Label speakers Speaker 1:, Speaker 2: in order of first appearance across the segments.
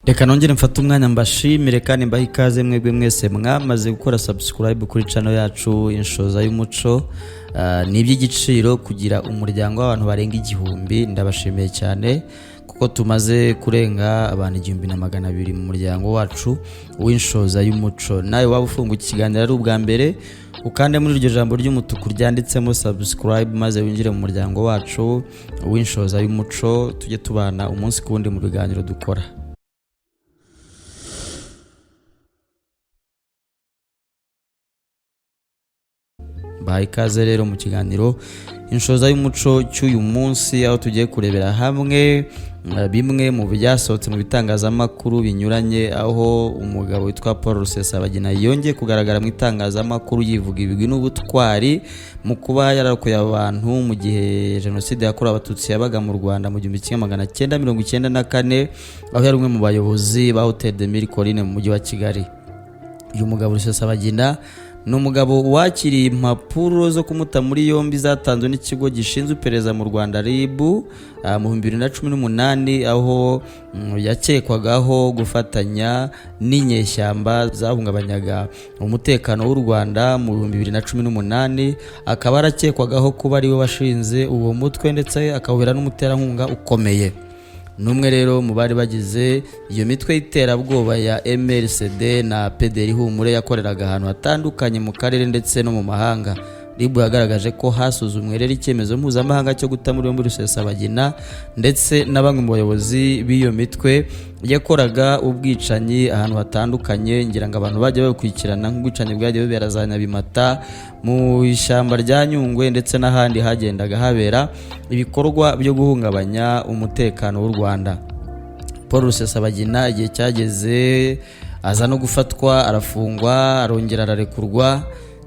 Speaker 1: Reka nongere mfate umwanya mbashimire kandi mbahe ikaze mwebwe mwese mwamaze gukora subscribe kuri channel yacu Inshoza y'Umuco. Ni iby'igiciro kugira umuryango w'abantu barenga 1000. Ndabashimiye cyane kuko tumaze kurenga abantu 1200 mu muryango wacu w'Inshoza y'Umuco. Nawe waba ufunguye ikiganiro ari ubwa mbere, ukande muri iryo jambo ry'umutuku ryanditsemo subscribe, maze winjire mu muryango wacu w'Inshoza y'Umuco, tujye tubana umunsi ku wundi mu biganiro dukora. Baha ikaze rero mu kiganiro Inshoza y'Umuco cy'uyu munsi, aho tugiye kurebera hamwe bimwe mu byasohotse mu bitangazamakuru binyuranye, aho umugabo witwa Paul Rusesabagina yongeye kugaragara mu itangazamakuru yivuga ibigwi n'ubutwari mu kuba yararokoye abantu mu gihe jenoside yakorewe Abatutsi yabaga mu Rwanda mu 1994, aho yari umwe mu bayobozi ba Hotel de Mille Collines mu mujyi wa Kigali. Uyu mugabo Rusesabagina ni umugabo wakiriye impapuro zo kumuta muri yombi zatanzwe n'ikigo gishinzwe iperereza mu Rwanda RIB mu 2018, aho yakekwagaho gufatanya n'inyeshyamba zahungabanyaga umutekano w'u Rwanda mu 2018, akaba yarakekwagaho kuba ariwe washinze uwo mutwe ndetse akawubera n'umuterankunga ukomeye. N'umwe rero mu bari bagize iyo mitwe y'iterabwoba ya MRCD na PDR Humure yakoreraga ahantu hatandukanye mu karere ndetse no mu mahanga. RIB yagaragaje ko hasuzumwe rero icyemezo mpuzamahanga cyo guta muri yombi Rusesabagina ndetse na bamwe mu bayobozi b'iyo mitwe yakoraga ubwicanyi ahantu hatandukanye. Ngira ngo abantu bajya babikurikirana, nk'ubwicanyi bwagiye bubera za Nyabimata, mu ishyamba rya Nyungwe ndetse n'ahandi hagendaga habera ibikorwa byo guhungabanya umutekano w'u Rwanda. Paul Rusesabagina igihe cyageze aza no gufatwa, arafungwa, arongera ararekurwa.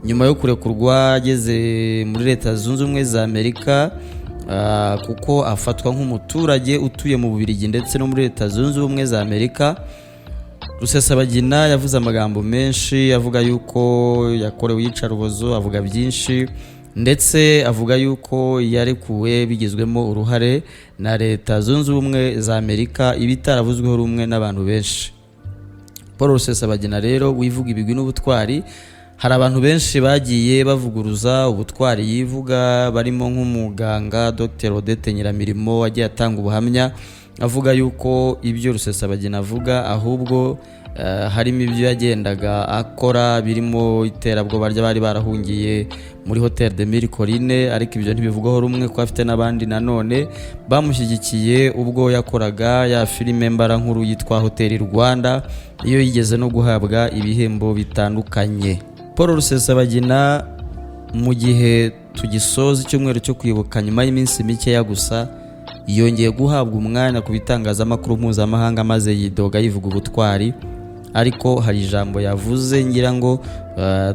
Speaker 1: Nyuma yo kurekurwa ageze muri Leta Zunze Ubumwe za Amerika, kuko afatwa nk'umuturage utuye mu Bubiligi ndetse no muri Leta Zunze Ubumwe za Amerika, Rusesabagina yavuze amagambo menshi avuga yuko yakorewe iyicarubozo, avuga byinshi ndetse avuga yuko yarekuwe bigizwemo uruhare na Leta Zunze Ubumwe za Amerika, ibitaravuzweho rumwe n'abantu benshi. Paul Rusesabagina rero wivuga ibigwi n'ubutwari, hari abantu benshi bagiye bavuguruza ubutwari yivuga, barimo nk'umuganga Dr Odette Nyiramirimo wagiye atanga ubuhamya avuga yuko ibyo Rusesabagina avuga ahubwo harimo ibyo yagendaga akora birimo iterabwoba ry'abari barahungiye muri Hotel de Mille Collines, ariko ibyo ntibivugwaho rumwe kuko afite n'abandi nanone bamushyigikiye ubwo yakoraga ya filime mbarankuru yitwa Hotel Rwanda, iyo yigeze no guhabwa ibihembo bitandukanye. Paul Rusesabagina mu gihe tugisoza icyumweru cyo kwibuka, nyuma y'iminsi mikeya gusa yongeye guhabwa umwanya ku bitangazamakuru mpuzamahanga, maze yidoga yivuga ubutwari. Ariko hari ijambo yavuze ngira ngo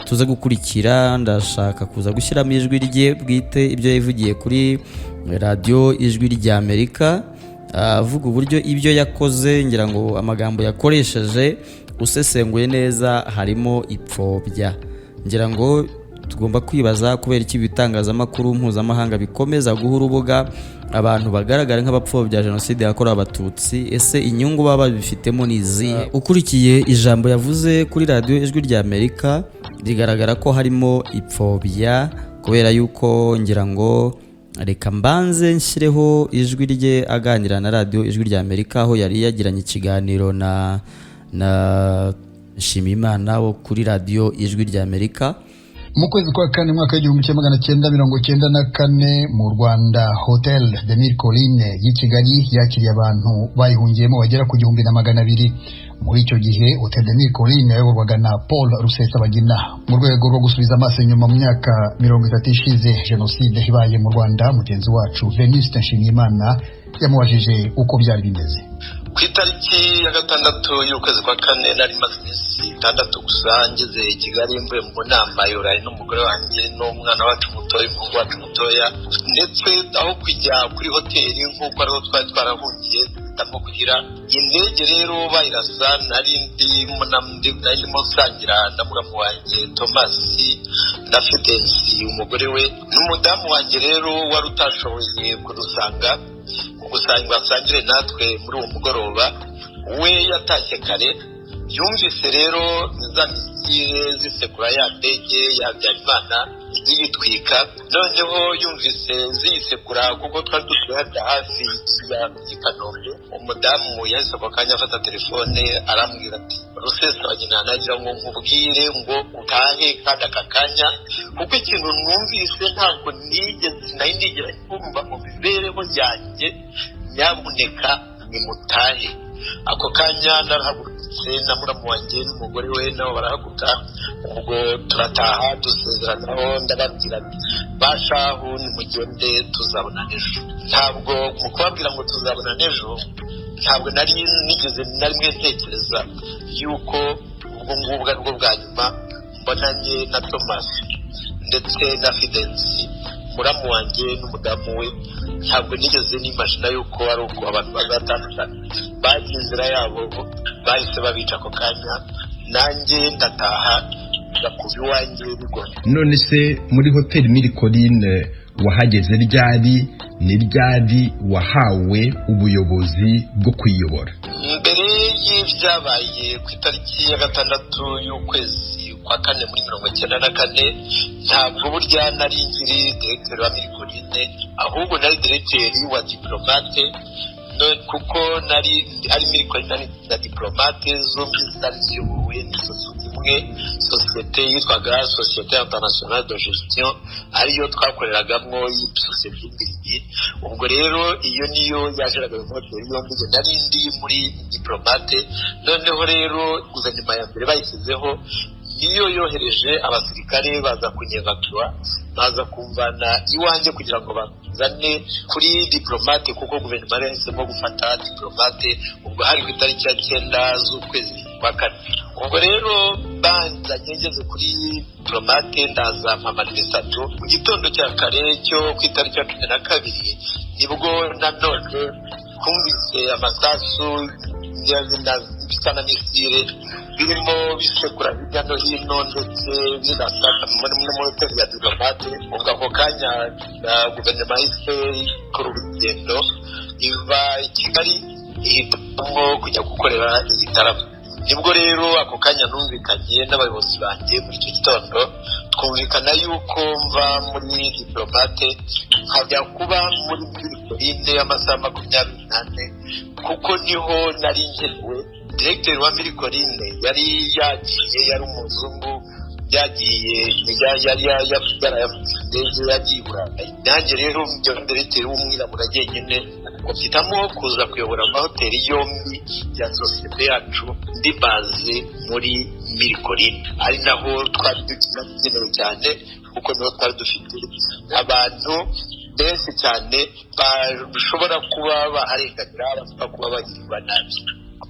Speaker 1: tuze gukurikira. Ndashaka kuza gushyiramo ijwi rye bwite, ibyo yivugiye kuri radiyo Ijwi rya Amerika, avuga uburyo ibyo yakoze. Ngira ngo amagambo yakoresheje usesenguye neza harimo ipfobya. Ngira ngo tugomba kwibaza kubera iki ibitangazamakuru mpuzamahanga bikomeza guha urubuga abantu bagaragara nk'abapfobya jenoside yakorewe Abatutsi. Ese inyungu baba babifitemo ni izihe? Ukurikiye ijambo yavuze kuri radiyo Ijwi rya Amerika, rigaragara ko harimo ipfobya, kubera yuko ngira ngo reka mbanze nshyireho ijwi rye aganira na radiyo Ijwi rya Amerika, aho yari yagiranye ikiganiro na Nshimiyimana wo kuri radiyo Ijwi rya Amerika.
Speaker 2: Mu kwezi kwa kane mwaka w'1994 mu Rwanda, Hotel de Mille Collines y'i Kigali yakiriye abantu bayihungiyemo bagera ku 1200. Muri icyo gihe Hotel de Mille Collines yayoborwaga na Paul Rusesabagina. Mu rwego rwo gusubiza amaso inyuma mu myaka 30 ishize jenoside ibaye mu Rwanda, mugenzi wacu Venuste Nshimiyimana yamubajije uko byari bimeze.
Speaker 3: Ku itariki ya 6 y'ukwezi kwa kane nari maze iminsi 6 gusa ngeze i Kigali, mvuye mu nama yuraye n'umugore wanjye n'umwana wacu mutoya, umuhungu wacu mutoya, ndetse aho kujya kuri hoteli nk'uko ariho twari twarahungiye duhitamo kugira indege. Rero bayirasa nari ndimo nsangira na muramu wanjye Thomas na Fidensi umugore we n'umudamu wanjye rero wari utashoboye kudusanga gusa ngo asangire natwe muri uwo mugoroba. We yatashye kare, yumvise rero za misile zisekura ya ndege ya Habyarimana ziyitwika. Noneho yumvise ziyisekura, kuko twari dutuye harya hafi ya Kanombe, umudamu yahise ako kanya afata telefone arambwira ati: "Rusesabagina, nagira ngo nkubwire ngo utahe kandi aka kanya, kuko ikintu numvise ntabwo nigeze nari nigera kumva mu mibereho yanjye, nyabuneka nimutahe." Ako kanya narahagurutse na muramu wanjye n'umugore we nabo barahaguruka, ubwo turataha, dusezeranaho. Ndababwira: "Bashahu, nimugende, tuzabona ejo." Ntabwo mu kubabwira ngo tuzabona ejo, ntabwo nari nigeze na rimwe ntekereza yuko ubwo ngubwo ari bwo bwa nyuma mbonanye na Thomas ndetse na Fidensi, muramu wanjye n'umudamu we. Ntabwo nigeze nimajina yuko ari uko abantu bazatandukana. Bagiye inzira yabo, bahise babica ako kanya, nanjye ndataha kuva iwanjye bigoye.
Speaker 4: None se muri hoteli Mille Collines wahageze ryari? Ni ryari wahawe ubuyobozi bwo kuyiyobora?
Speaker 3: Mbere y'ibyabaye ku itariki ya 6 y'ukwezi kwa kane muri 94, ntabwo burya nari nkiri directeur wa Mille Collines, ahubwo nari directeur wa Diplomate, kuko nari ari Mille Collines na Diplomate zombi zari ziyobowe n'isosiyete imwe, sosiyete yitwaga Société Internationale de Gestion, ariyo twakoreragamo, sosiyete y'imbirigi. Ubwo rero iyo niyo yajeraga ayo mahoteli yombi, nari ndi muri Diplomate. Noneho rero guverinoma ya mbere bayishyizeho, niyo yohereje abasirikare baza kunyevacuwa, baza kumvana iwanjye kugira ngo bazane kuri Diplomate, kuko guverinoma yari yahisemo gufata Diplomate. Ubwo hari ku itariki ya 9 z'ukwezi kwa kane. Ubwo rero banzanye, ngeze kuri Diplomate ndaza mpamara iminsi 3. Mu gitondo cya kare cyo ku itariki ya 12 nibwo nanone twumvise amasasu bisa na misile birimo bisekura hirya no hino, ndetse binasa muri hoteli ya Diplomate. Ubwo ako kanya guverinoma yahise ikora urugendo iva i Kigali, ihitamo kujya gukorera igitaramo. Nibwo rero ako kanya numvikanye n'abayobozi banjye muri icyo gitondo, twumvikana yuko mva muri Diplomate nkajya kuba muri Mille Collines y'amasaha 24, kuko niho nari nkenewe. Directeur wa Mille Collines yari yagiye, yari umuzungu, yagiye, yari yarayafite indege, yagiye i Burayi. Nanjye rero njya directeur w'umwirabura jyenyine, ubwo mpitamo kuza kuyobora amahoteli yombi ya sosiyete yacu ndi basé muri Mille Collines, ari naho twari dukenewe cyane, kuko niho twari dufite abantu benshi cyane bashobora kuba baharenganira, bashobora kuba bagirirwa nabi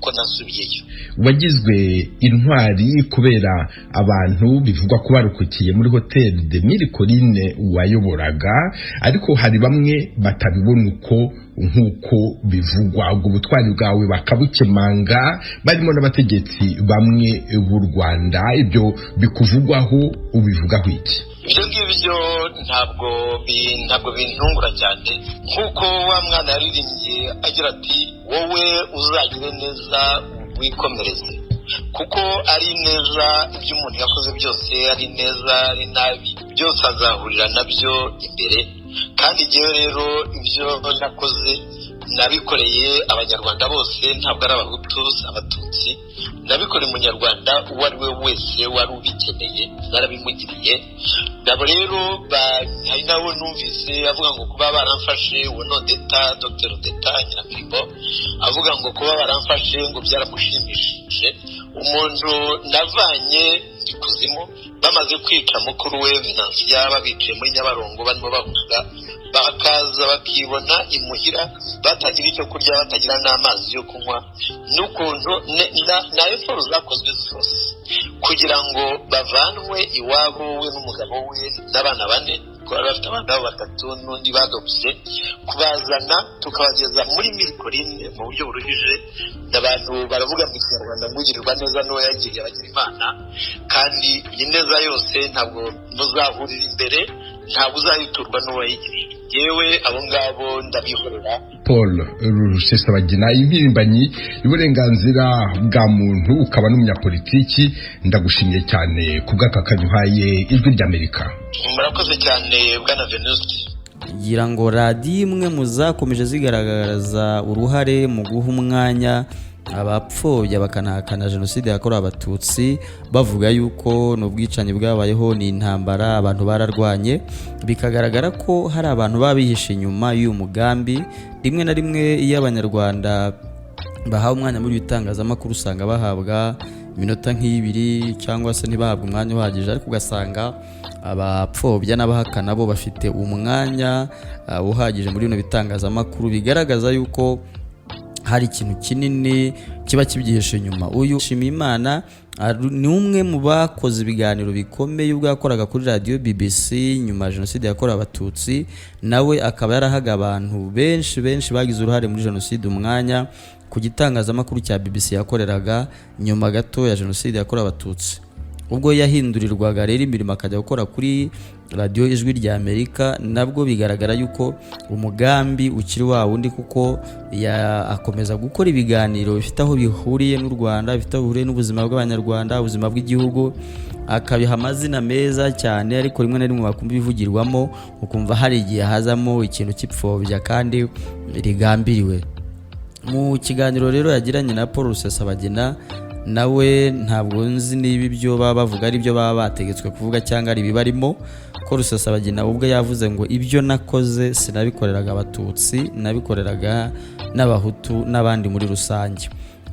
Speaker 3: ko nasubiyeyo.
Speaker 4: Wagizwe intwari kubera abantu bivugwa ko barukukiye muri hoteli de Mille Collines wayoboraga, ariko hari bamwe batabibona uko nk'uko bivugwa, ubwo butwari bwawe bakabukemanga, barimo n'abategetsi bamwe b'u Rwanda. Ibyo bikuvugwaho ubivugaho iki?
Speaker 3: Ibyo ngibyo ntabwo bintungura cyane, nk'uko wa mwana yaririmbye agira ati: "Wowe uzagire neza wikomereze," kuko ari neza ibyo umuntu yakoze byose, ari neza ari nabi, byose azahurira nabyo imbere. Kandi igihe rero ibyo nakoze nabikoreye Abanyarwanda bose, ntabwo ari Abahutu, Abatutsi, nabikoreye Umunyarwanda uwo ari we wese wari ubikeneye, narabimugiriye. Nabo rero hari nabo numvise avuga ngo kuba baramfashe, uwo nodeta Dr Odeta Nyiramirimo avuga ngo kuba baramfashe ngo byaramushimishije, umuntu navanye ikuzimu bamaze kwica mukuru we Venansiya, babiciye muri Nyabarongo barimo bahunga, bakaza bakibona imuhira batagira icyo kurya, batagira n'amazi yo kunywa, n'ukuntu na efforts zakozwe zose kugira ngo bavanwe iwabo, we n'umugabo we n'abana bane, kuko bari bafite abana babo batatu n'undi badopse, kubazana tukabageza muri Mille Collines mu buryo buruhije. Abantu baravuga mu Kinyarwanda ngo ugirirwa neza n'uwo yagiriye abagira Imana, kandi ineza yose ntabwo muzahurira imbere, ntabwo uzayiturwa n'uwayigiriye. Yewe, abo ngabo ndabihorera.
Speaker 4: Paul Rusesabagina, impirimbanyi y'uburenganzira bwa muntu, ukaba n'umunyapolitiki, ndagushimiye cyane ku bw'aka kanya uhaye Ijwi ry'Amerika.
Speaker 3: Murakoze cyane, bwana Venuste.
Speaker 1: Ngira ngo radiyo imwe mu zakomeje zigaragaza uruhare mu guha umwanya abapfobya bakanahakana jenoside yakorewe Abatutsi, bavuga yuko ni ubwicanyi bwabayeho, ni intambara, abantu bararwanye, bikagaragara ko hari abantu baba bihishe inyuma y'uyu mugambi. Rimwe na rimwe iyo Abanyarwanda bahawe umwanya muri ibi bitangazamakuru, usanga bahabwa iminota nk'ibiri cyangwa se ntibahabwe umwanya uhagije, ariko ugasanga abapfobya n'abahakana bo bafite umwanya uhagije muri bino bitangazamakuru, bigaragaza yuko hari ikintu kinini kiba kibyihishe inyuma. Uyu Nshimiyimana ni umwe mu bakoze ibiganiro bikomeye ubwo yakoraga kuri radiyo BBC nyuma ya jenoside yakorewe Abatutsi. Nawe akaba yarahaga abantu benshi benshi bagize uruhare muri jenoside umwanya ku gitangazamakuru cya BBC yakoreraga nyuma gato ya jenoside yakorewe Abatutsi. Ubwo yahindurirwaga rero imirimo akajya gukora kuri radiyo Ijwi rya Amerika, nabwo bigaragara yuko umugambi ukiri wa wundi, kuko akomeza gukora ibiganiro bifite aho bihuriye n'u Rwanda, bifite aho bihuriye n'ubuzima bw'Abanyarwanda, ubuzima bw'igihugu, akabiha amazina meza cyane, ariko rimwe na rimwe wakumva ibivugirwamo ukumva hari igihe hazamo ikintu cy'ipfobya kandi rigambiriwe. Mu kiganiro rero yagiranye na Paul Rusesabagina, nawe ntabwo nzi niba ibyo baba bavuga ari byo baba bategetswe kuvuga cyangwa ari ibibarimo, ko Rusesabagina ubwe yavuze ngo: "Ibyo nakoze sinabikoreraga Abatutsi, nabikoreraga n'Abahutu n'abandi muri rusange."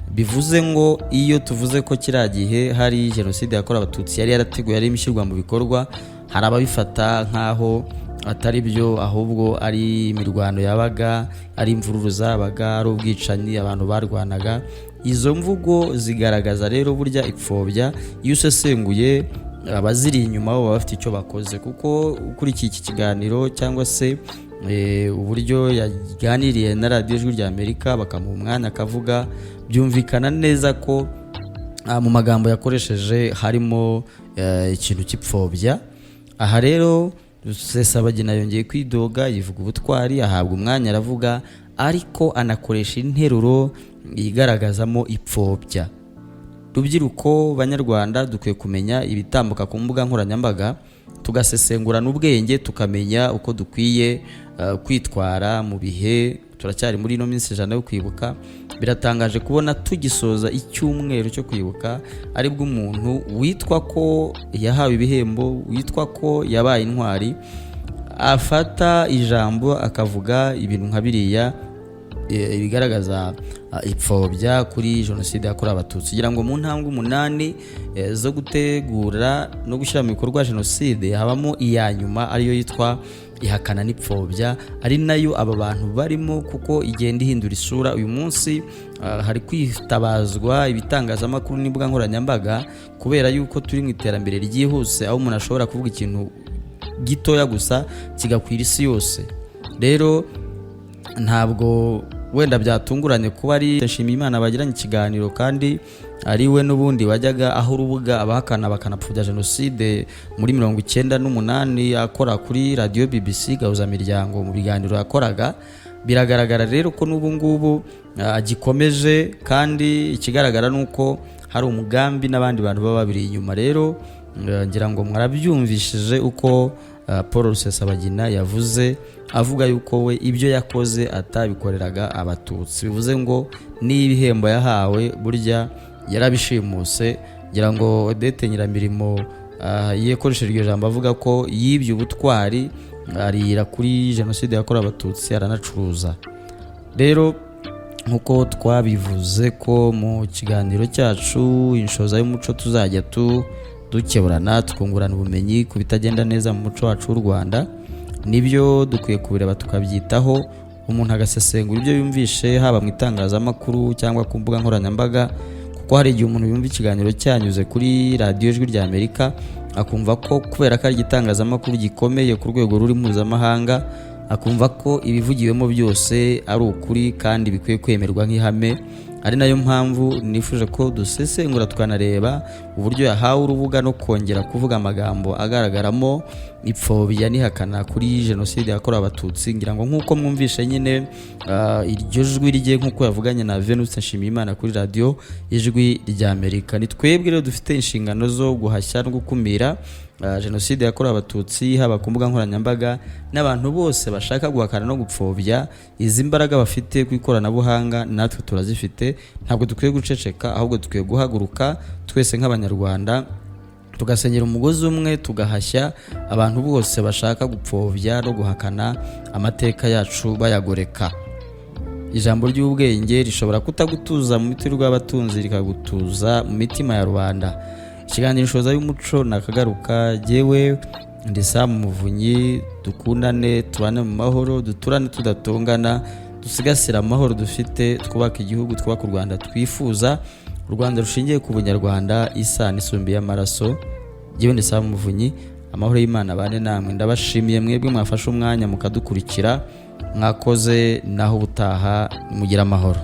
Speaker 1: Bivuze ngo iyo tuvuze ko kiriya gihe hari jenoside yakorewe Abatutsi yari yarateguwe, yari ishyirwa mu bikorwa, hari ababifata nk'aho atari byo, ahubwo ari imirwano yabaga, ari imvururu zabaga, ari ubwicanyi, abantu barwanaga. Izo mvugo zigaragaza rero burya ipfobya. Iyo usesenguye, abaziri inyuma bo baba bafite icyo bakoze, kuko ukurikiye iki kiganiro cyangwa se uburyo yaganiriye na radiyo Ijwi rya Amerika, bakamuha umwanya akavuga, byumvikana neza ko mu magambo yakoresheje harimo ikintu cy'ipfobya. Aha rero Rusesabagina yongeye kwidoga, yivuga ubutwari, ahabwa umwanya aravuga, ariko anakoresha interuro igaragazamo ipfobya. Rubyiruko Banyarwanda, dukwiye kumenya ibitambuka ku mbuga nkoranyambaga, tugasesengurana ubwenge, tukamenya uko dukwiye kwitwara mu bihe turacyari muri ino minsi 100 yo kwibuka. Biratangaje kubona tugisoza icyumweru cyo kwibuka, aribwo umuntu witwa ko yahawe ibihembo, witwa ko yabaye intwari, afata ijambo akavuga ibintu nka biriya bigaragaza ipfobya kuri jenoside yakorewe Abatutsi. Kugira ngo mu ntambwe 8 zo gutegura no gushyira mu bikorwa jenoside, habamo iya nyuma ariyo yitwa ihakana n'ipfobya, ari nayo aba bantu barimo, kuko igenda ihindura isura. Uyu munsi hari kwitabazwa ibitangazamakuru n'imbuga nkoranyambaga, kubera yuko turi mu iterambere ryihuse, aho umuntu ashobora kuvuga ikintu gitoya gusa kigakwira isi yose. Rero ntabwo wenda byatunguranye kuba ari Nshimiyimana bagiranye ikiganiro, kandi ari we n'ubundi wajyaga aho urubuga abahakana bakanapfobya jenoside muri 98, akora kuri radiyo BBC Gahuzamiryango mu biganiro yakoraga. Biragaragara rero ko n'ubu ngubu agikomeje, kandi ikigaragara ni uko hari umugambi n'abandi bantu baba babiri inyuma. Rero ngira ngo mwarabyumvishije uko Paul Rusesabagina yavuze, avuga yuko we ibyo yakoze atabikoreraga Abatutsi, bivuze ngo n'ibihembo yahawe burya yarabishimuse. Ngira ngo Odette Nyiramirimo yakoresheje iryo jambo avuga ko yibye ubutwari, arira kuri jenoside yakorewe Abatutsi, aranacuruza. Rero nk'uko twabivuze ko mu kiganiro cyacu Inshoza y'Umuco tuzajya dukeburana, twungurana ubumenyi ku bitagenda neza mu muco wacu w'u Rwanda, nibyo dukwiye kubireba tukabyitaho, umuntu agasesengura ibyo yumvishe haba mu itangazamakuru cyangwa ku mbuga nkoranyambaga, kuko hari igihe umuntu yumva ikiganiro cyanyuze kuri radiyo Ijwi rya Amerika, akumva ko kubera ko ari igitangazamakuru gikomeye ku rwego ruri mpuzamahanga, akumva ko ibivugiwemo byose ari ukuri kandi bikwiye kwemerwa nk'ihame. Ari nayo mpamvu nifuje ko dusesengura, tukanareba uburyo yahawe urubuga no kongera kuvuga amagambo agaragaramo ipfobya n'ihakana kuri Jenoside yakorewe Abatutsi. Ngira ngo nk'uko mwumvishe nyine iryo jwi rye, nk'uko yavuganye na Venuste Nshimiyimana kuri Radiyo Ijwi ry'Amerika. Ni twebwe rero dufite inshingano zo guhashya no gukumira Jenoside yakorewe Abatutsi, haba ku mbuga nkoranyambaga n'abantu bose bashaka guhakana no gupfobya. Izi mbaraga bafite ku ikoranabuhanga natwe turazifite. Ntabwo dukwiye guceceka, ahubwo dukwiye guhaguruka twese nk'Abanyarwanda, tugasenyera umugozi umwe, tugahashya abantu bose bashaka gupfobya no guhakana amateka yacu bayagoreka. Ijambo ry'ubwenge rishobora kutagutuza mu mitirirwa y'abatunzi, rikagutuza mu mitima ya rubanda. Ikiganiro Inshoza y'Umuco nakagaruka. Jyewe ndi Sam Muvunyi. Dukundane, tubane mu mahoro, duturane tudatongana, dusigasire amahoro dufite, twubake igihugu, twubake u Rwanda twifuza, u Rwanda rushingiye ku bunyarwanda, isano isumbi y'amaraso. Jyewe ndi Sam Muvunyi. Amahoro y'Imana abane namwe. Ndabashimiye mwebwe mwafashe umwanya mukadukurikira. Mwakoze, naho ubutaha, mugire amahoro.